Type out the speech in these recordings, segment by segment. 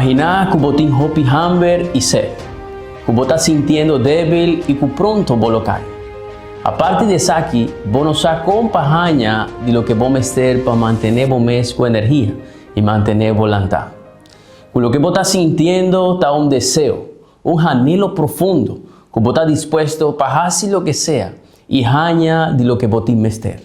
Imaginá ku bo tin hopi hamber i set, ku bo ta sintiendo débil i ku pronto bo lo kai. Aparte di esaki, bo no sa kon pa haña di loke bo mester pa mantené bo mes ku energia i mantené bo lantá. Ku loke bo ta sintiendo ta un deseo, un anhelo profundo ku bo ta dispuesto pa hasi loke sea i haña di loke bo tin mester.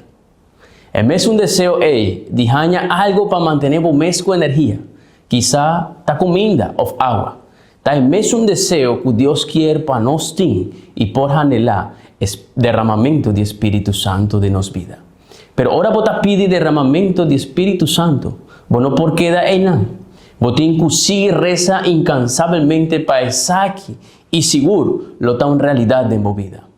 E mesun deseo ei di haña algu pa mantené bo mes ku energia, kisá ta kuminda òf awa, ta e mesun deseo ku Dios kier pa nos tin i por anhelá e derramamentu di e spiritu santu den nos bida. Pero ora bo ta pidi derramamentu di e spiritu santu, bo no por keda einan. Bo tin ku sigui resa inkansabelmente pa esaki i sigur lo ta un realidat den bo bida.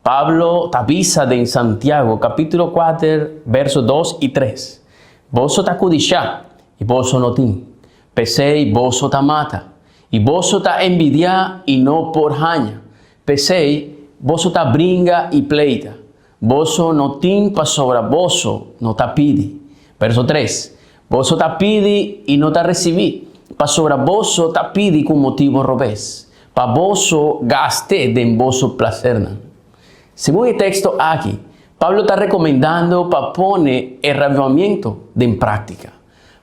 Pablo ta bisa den Santiago capítulo kuater verso dos i tres, Boso ta kudishá i boso no tin, p'esei boso ta mata, i boso ta envidiá i no por haña, p'esei boso ta bringa i pleita, boso no tin pasobra boso no ta pidi. Verso tres, Boso ta pidi i no ta risibí, pasobra boso ta pidi ku motibu robes, pa boso gast'é den boso plasernan. Segun e teksto aki, Pablo ta rekomendando pa pone e ravivamiento den práktika,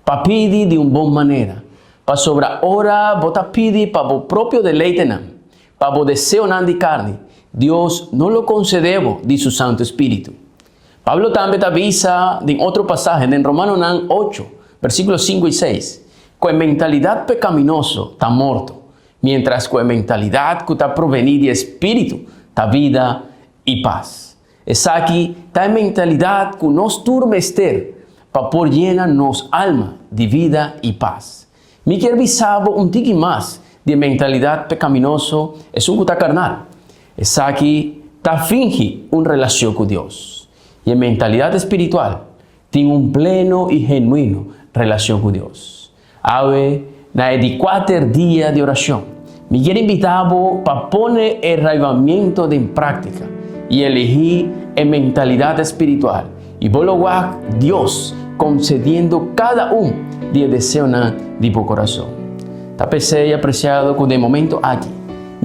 pa pidi di un bon manera, pasobra ora bo ta pidi pa bo propio deleitenan, pa bo deseonan di karni, Dios no lo konsedé bo di su santu spiritu. Pablo tambe ta bisa den otro pasahe den Romanonan ocho, versíkulo sinku i seis, ku e mentalidat pekaminoso ta morto, miéntras ku e mentalidat ku ta provení di e spiritu ta bida i pas. Esaki ta e mentalidat ku nos tur mester pa por yena nos alma di bida i pas. Mi kier bisa bo un tiki mas di e mentalidat pekaminoso, esun ku ta karnal. Esaki ta fingi un relashon ku Dios. I e mentalidat espiritual tin un pleno i genuino relashon ku Dios. Awe, na e di kuater dia di orashon, mi kier invitá bo pa pone e raivamiento den práktika i elegí e mentalidat espiritual i bo lo wak Dios konsediendo kada un di e deseonan di bo kurason. Ta p'esei, apresiado, ku den e momento aki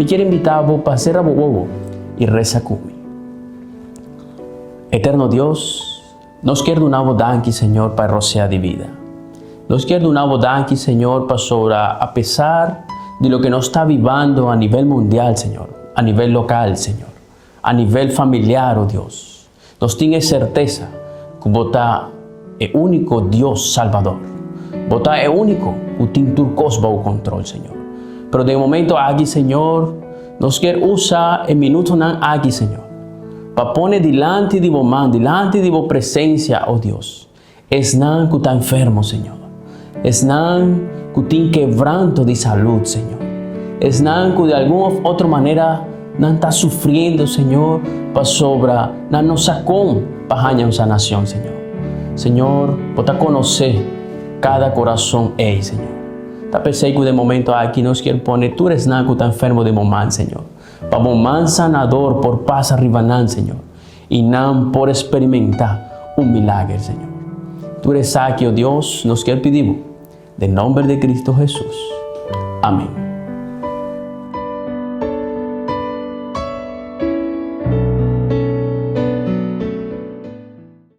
mi kier invitá bo pa sera bo wowo i resa ku mi. Eterno Dios, nos kier duna bo danki, Señor, pa e rosea di bida. Nos kier duna bo danki, Señor, pasobra apesar di loke nos ta bibando a nivel mundial, Señor, a nivel lokal, Señor, a nivel familiar, o Dios, nos tin e sertesa ku bo ta e úniko Dios Salbador. Bo ta e úniko ku tin tur kos bou kontrol, Señor. Pero den e momento aki, Señor, nos kier usa e minutonan aki, Señor, pa pone dilanti di bo man, dilanti di bo presensia, o Dios, esnan ku ta enfermo, Señor, esnan ku tin kebranto di salud, Señor, esnan ku di algun of otro manera nan ta sufriendo, Señor, pasobra nan no sa kon pa haña un sanacion, Señor. Señor, bo ta konosé kada korason ei, Señor. Ta p'esei ku den momento aki nos kier pone tur esnan ku ta enfermo den bo man, Señor. Pa bo man sanador por pasa riba nan, Señor, i nan por experimentá un milager, Señor. Tur esaki, o Dios, nos kier pidi Bo, den nomber di Cristo Jesus. Amén.